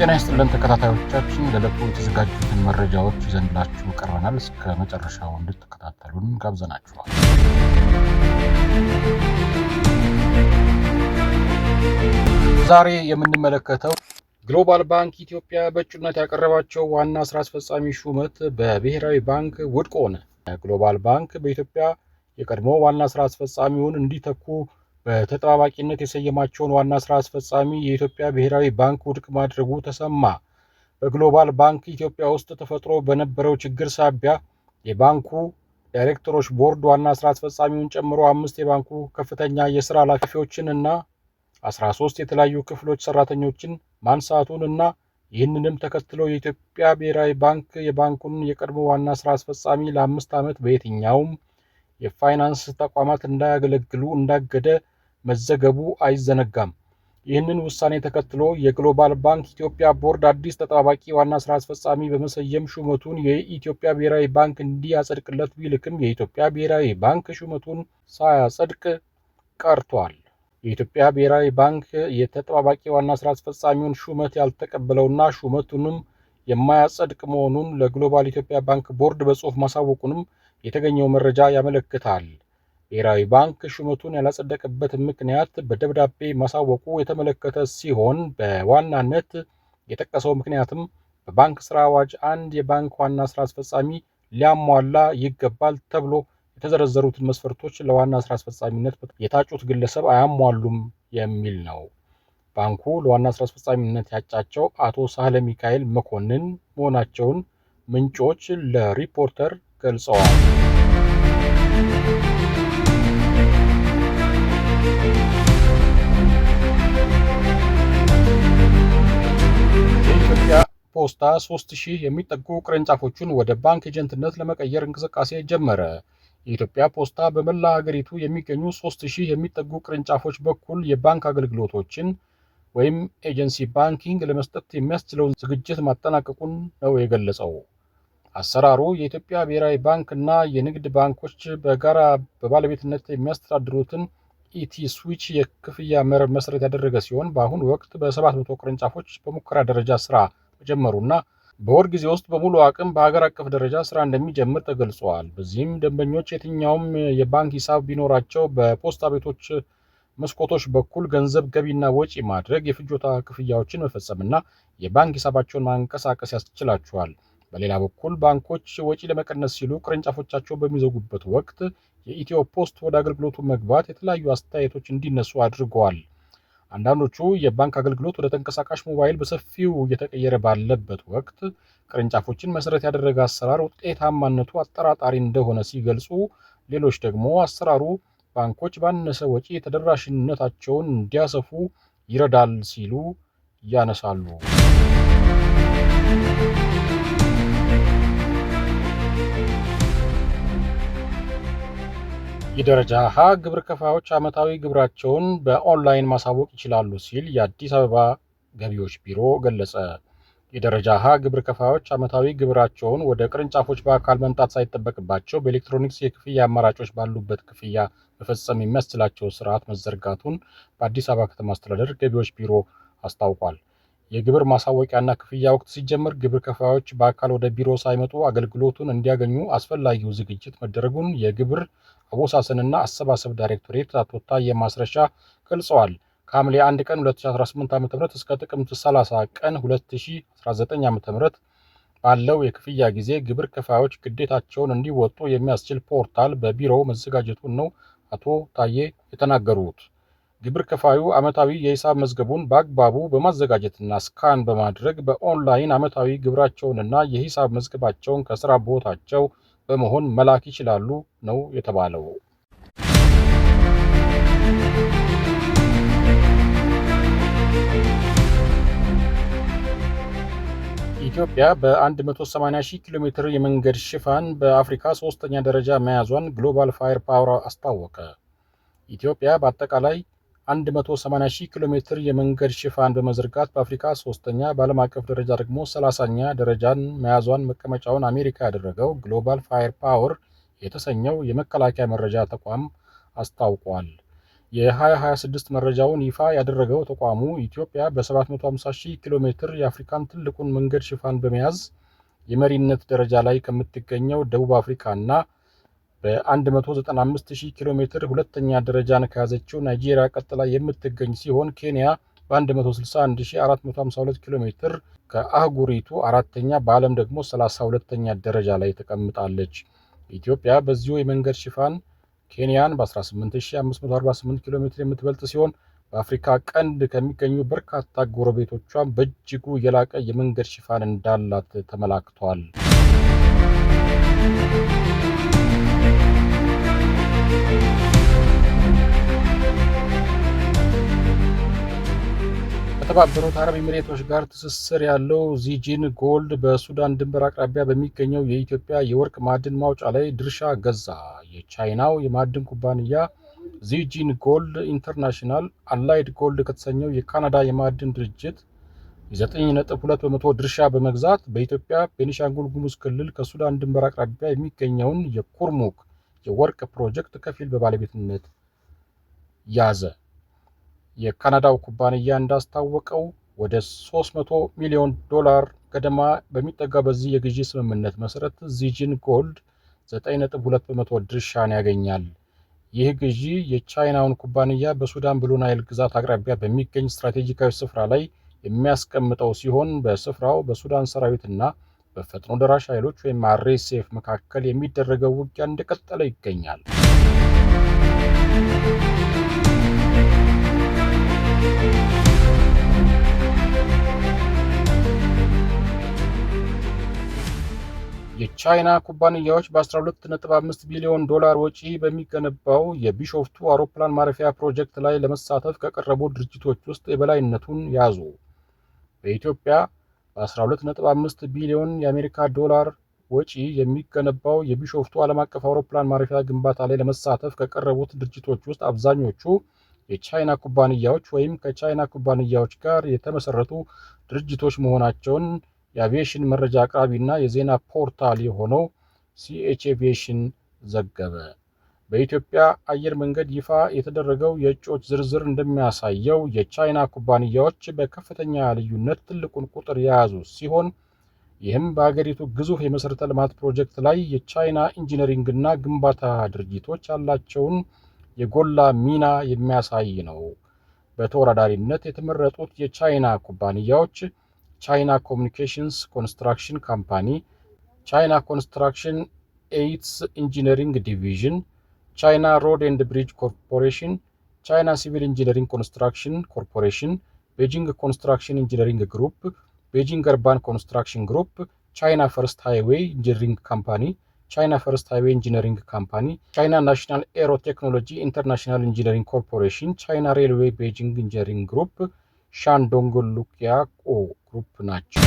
ጤና ይስጥልን ተከታታዮቻችን፣ ለዕለቱ የተዘጋጁትን መረጃዎች ይዘንላችሁ ቀርበናል። እስከ መጨረሻው እንድትከታተሉን ጋብዘናችኋል። ዛሬ የምንመለከተው ግሎባል ባንክ ኢትዮጵያ በእጩነት ያቀረባቸው ዋና ስራ አስፈጻሚ ሹመት በብሔራዊ ባንክ ውድቅ ሆነ። ግሎባል ባንክ በኢትዮጵያ የቀድሞ ዋና ስራ አስፈጻሚውን እንዲተኩ በተጠባባቂነት የሰየማቸውን ዋና ስራ አስፈጻሚ የኢትዮጵያ ብሔራዊ ባንክ ውድቅ ማድረጉ ተሰማ። በግሎባል ባንክ ኢትዮጵያ ውስጥ ተፈጥሮ በነበረው ችግር ሳቢያ የባንኩ ዳይሬክተሮች ቦርድ ዋና ስራ አስፈጻሚውን ጨምሮ 5 የባንኩ ከፍተኛ የስራ ኃላፊዎችን እና 13 የተለያዩ ክፍሎች ሰራተኞችን ማንሳቱን እና ይህንንም ተከትሎ የኢትዮጵያ ብሔራዊ ባንክ የባንኩን የቀድሞ ዋና ስራ አስፈጻሚ ለ5 ዓመት በየትኛውም የፋይናንስ ተቋማት እንዳያገለግሉ እንዳገደ መዘገቡ አይዘነጋም። ይህንን ውሳኔ ተከትሎ የግሎባል ባንክ ኢትዮጵያ ቦርድ አዲስ ተጠባባቂ ዋና ስራ አስፈጻሚ በመሰየም ሹመቱን የኢትዮጵያ ብሔራዊ ባንክ እንዲያጸድቅለት ቢልክም የኢትዮጵያ ብሔራዊ ባንክ ሹመቱን ሳያጸድቅ ቀርቷል። የኢትዮጵያ ብሔራዊ ባንክ የተጠባባቂ ዋና ስራ አስፈጻሚውን ሹመት ያልተቀበለውና ሹመቱንም የማያጸድቅ መሆኑን ለግሎባል ኢትዮጵያ ባንክ ቦርድ በጽሑፍ ማሳወቁንም የተገኘው መረጃ ያመለክታል። ብሔራዊ ባንክ ሹመቱን ያላጸደቀበት ምክንያት በደብዳቤ ማሳወቁ የተመለከተ ሲሆን በዋናነት የጠቀሰው ምክንያትም በባንክ ስራ አዋጅ አንድ የባንክ ዋና ስራ አስፈጻሚ ሊያሟላ ይገባል ተብሎ የተዘረዘሩትን መስፈርቶች ለዋና ስራ አስፈጻሚነት የታጩት ግለሰብ አያሟሉም የሚል ነው። ባንኩ ለዋና ስራ አስፈጻሚነት ያጫቸው አቶ ሳህለ ሚካኤል መኮንን መሆናቸውን ምንጮች ለሪፖርተር ገልጸዋል። የኢትዮጵያ ፖስታ 3000 የሚጠጉ ቅርንጫፎቹን ወደ ባንክ ኤጀንትነት ለመቀየር እንቅስቃሴ ጀመረ። የኢትዮጵያ ፖስታ በመላ ሀገሪቱ የሚገኙ 3000 የሚጠጉ ቅርንጫፎች በኩል የባንክ አገልግሎቶችን ወይም agency banking ለመስጠት የሚያስችለውን ዝግጅት ማጠናቀቁን ነው የገለጸው። አሰራሩ የኢትዮጵያ ብሔራዊ ባንክ እና የንግድ ባንኮች በጋራ በባለቤትነት የሚያስተዳድሩትን EthSwitch የክፍያ መረብ መሰረት ያደረገ ሲሆን በአሁኑ ወቅት በ700 ቅርንጫፎች በሙከራ ደረጃ ስራ መጀመሩና በወር ጊዜ ውስጥ በሙሉ አቅም በሀገር አቀፍ ደረጃ ስራ እንደሚጀምር ተገልጿል። በዚህም ደንበኞች የትኛውም የባንክ ሂሳብ ቢኖራቸው በፖስታ ቤቶች መስኮቶች በኩል ገንዘብ ገቢና ወጪ ማድረግ፣ የፍጆታ ክፍያዎችን መፈጸምና የባንክ ሂሳባቸውን ማንቀሳቀስ ያስችላቸዋል። በሌላ በኩል ባንኮች ወጪ ለመቀነስ ሲሉ ቅርንጫፎቻቸውን በሚዘጉበት ወቅት የኢትዮ ፖስት ወደ አገልግሎቱ መግባት የተለያዩ አስተያየቶች እንዲነሱ አድርገዋል። አንዳንዶቹ የባንክ አገልግሎት ወደ ተንቀሳቃሽ ሞባይል በሰፊው እየተቀየረ ባለበት ወቅት ቅርንጫፎችን መሰረት ያደረገ አሰራር ውጤታማነቱ አጠራጣሪ እንደሆነ ሲገልጹ፣ ሌሎች ደግሞ አሰራሩ ባንኮች ባነሰ ወጪ ተደራሽነታቸውን እንዲያሰፉ ይረዳል ሲሉ ያነሳሉ። የደረጃ ሀ ግብር ከፋዮች ዓመታዊ ግብራቸውን በኦንላይን ማሳወቅ ይችላሉ ሲል የአዲስ አበባ ገቢዎች ቢሮ ገለጸ። የደረጃ ሀ ግብር ከፋዮች ዓመታዊ ግብራቸውን ወደ ቅርንጫፎች በአካል መምጣት ሳይጠበቅባቸው በኤሌክትሮኒክስ የክፍያ አማራጮች ባሉበት ክፍያ መፈጸም የሚያስችላቸው ስርዓት መዘርጋቱን በአዲስ አበባ ከተማ አስተዳደር ገቢዎች ቢሮ አስታውቋል። የግብር ማሳወቂያና ክፍያ ወቅት ሲጀምር ግብር ከፋዮች በአካል ወደ ቢሮ ሳይመጡ አገልግሎቱን እንዲያገኙ አስፈላጊው ዝግጅት መደረጉን የግብር አወሳሰንና አሰባሰብ ዳይሬክቶሬት አቶ ታዬ ማስረሻ ገልጸዋል። ከሐምሌ 1 ቀን 2018 ዓ.ም እስከ ጥቅምት 30 ቀን 2019 ዓ.ም ባለው የክፍያ ጊዜ ግብር ከፋዮች ግዴታቸውን እንዲወጡ የሚያስችል ፖርታል በቢሮው መዘጋጀቱን ነው አቶ ታዬ የተናገሩት። ግብር ከፋዩ ዓመታዊ የሂሳብ መዝገቡን በአግባቡ በማዘጋጀትና scan በማድረግ በኦንላይን ዓመታዊ ግብራቸውንና የሂሳብ መዝገባቸውን ከስራ ቦታቸው በመሆን መላክ ይችላሉ ነው የተባለው። ኢትዮጵያ በ180 ሺህ ኪሎ ሜትር የመንገድ ሽፋን በአፍሪካ ሶስተኛ ደረጃ መያዟን ግሎባል ፋየር ፓወር አስታወቀ። ኢትዮጵያ በአጠቃላይ 180 ሺህ ኪሎ ሜትር የመንገድ ሽፋን በመዘርጋት በአፍሪካ ሶስተኛ፣ በዓለም አቀፍ ደረጃ ደግሞ 30ኛ ደረጃን መያዟን መቀመጫውን አሜሪካ ያደረገው ግሎባል ፋየር ፓወር የተሰኘው የመከላከያ መረጃ ተቋም አስታውቋል። የ2026 መረጃውን ይፋ ያደረገው ተቋሙ ኢትዮጵያ በ750 ሺህ ኪሎ ሜትር የአፍሪካን ትልቁን መንገድ ሽፋን በመያዝ የመሪነት ደረጃ ላይ ከምትገኘው ደቡብ አፍሪካ እና በ195 ሺህ ኪሎ ሜትር ሁለተኛ ደረጃን ከያዘችው ናይጄሪያ ቀጥላ የምትገኝ ሲሆን፣ ኬንያ በ161,452 ኪሎ ሜትር ከአህጉሪቱ አራተኛ፣ በዓለም ደግሞ 32ኛ ደረጃ ላይ ተቀምጣለች። ኢትዮጵያ በዚሁ የመንገድ ሽፋን ኬንያን በ18,548 ኪሎ ሜትር የምትበልጥ ሲሆን፣ በአፍሪካ ቀንድ ከሚገኙ በርካታ ጎረቤቶቿን በእጅጉ የላቀ የመንገድ ሽፋን እንዳላት ተመላክቷል። ከተባበሩት አረብ ኤሚሬቶች ጋር ትስስር ያለው ዚጂን ጎልድ በሱዳን ድንበር አቅራቢያ በሚገኘው የኢትዮጵያ የወርቅ ማዕድን ማውጫ ላይ ድርሻ ገዛ። የቻይናው የማዕድን ኩባንያ ዚጂን ጎልድ ኢንተርናሽናል አላይድ ጎልድ ከተሰኘው የካናዳ የማዕድን ድርጅት የ9.2% ድርሻ በመግዛት በኢትዮጵያ ቤኒሻንጉል ጉሙዝ ክልል ከሱዳን ድንበር አቅራቢያ የሚገኘውን የኩርሙክ የወርቅ ፕሮጀክት ከፊል በባለቤትነት ያዘ። የካናዳው ኩባንያ እንዳስታወቀው ወደ 300 ሚሊዮን ዶላር ገደማ በሚጠጋ በዚህ የግዢ ስምምነት መሰረት ዚጂን ጎልድ 9.2% ድርሻን ያገኛል። ይህ ግዢ የቻይናውን ኩባንያ በሱዳን ብሉ ናይል ግዛት አቅራቢያ በሚገኝ ስትራቴጂካዊ ስፍራ ላይ የሚያስቀምጠው ሲሆን፣ በስፍራው በሱዳን ሰራዊትና በፈጥኖ ደራሽ ኃይሎች ወይም አርኤስኤፍ መካከል የሚደረገው ውጊያ እንደቀጠለ ይገኛል። የቻይና ኩባንያዎች በ12.5 ቢሊዮን ዶላር ወጪ በሚገነባው የቢሾፍቱ አውሮፕላን ማረፊያ ፕሮጀክት ላይ ለመሳተፍ ከቀረቡ ድርጅቶች ውስጥ የበላይነቱን ያዙ። በኢትዮጵያ በ12.5 ቢሊዮን የአሜሪካ ዶላር ወጪ የሚገነባው የቢሾፍቱ ዓለም አቀፍ አውሮፕላን ማረፊያ ግንባታ ላይ ለመሳተፍ ከቀረቡት ድርጅቶች ውስጥ አብዛኞቹ የቻይና ኩባንያዎች ወይም ከቻይና ኩባንያዎች ጋር የተመሰረቱ ድርጅቶች መሆናቸውን የአቪዬሽን መረጃ አቅራቢና የዜና ፖርታል የሆነው ሲኤች አቪዬሽን ዘገበ። በኢትዮጵያ አየር መንገድ ይፋ የተደረገው የእጩዎች ዝርዝር እንደሚያሳየው የቻይና ኩባንያዎች በከፍተኛ ልዩነት ትልቁን ቁጥር የያዙ ሲሆን፣ ይህም በሀገሪቱ ግዙፍ የመሠረተ ልማት ፕሮጀክት ላይ የቻይና ኢንጂነሪንግና ግንባታ ድርጅቶች ያላቸውን የጎላ ሚና የሚያሳይ ነው። በተወዳዳሪነት የተመረጡት የቻይና ኩባንያዎች ቻይና ኮሚኒኬሽንስ ኮንስትራክሽን ካምፓኒ፣ ቻይና ኮንስትራክሽን ኤይትስ ኢንጂነሪንግ ዲቪዥን፣ ቻይና ሮድ ኤንድ ብሪጅ ኮርፖሬሽን፣ ቻይና ሲቪል ኢንጂነሪንግ ኮንስትራክሽን ኮርፖሬሽን፣ ቤጂንግ ኮንስትራክሽን ኢንጂነሪንግ ግሩፕ፣ ቤጂንግ አርባን ኮንስትራክሽን ግሩፕ፣ ቻይና ፈርስት ሃይዌይ ኢንጂነሪንግ ካምፓኒ፣ ቻይና ፈርስት ሃይዌይ ኢንጂነሪንግ ካምፓኒ፣ ቻይና ናሽናል ኤሮ ቴክኖሎጂ ኢንተርናሽናል ኢንጂነሪንግ ኮርፖሬሽን፣ ቻይና ሬልዌይ ቤጂንግ ኢንጂነሪንግ ግሩፕ፣ ሻንዶንግ ሉኪያቆ ግሩፕ ናቸው።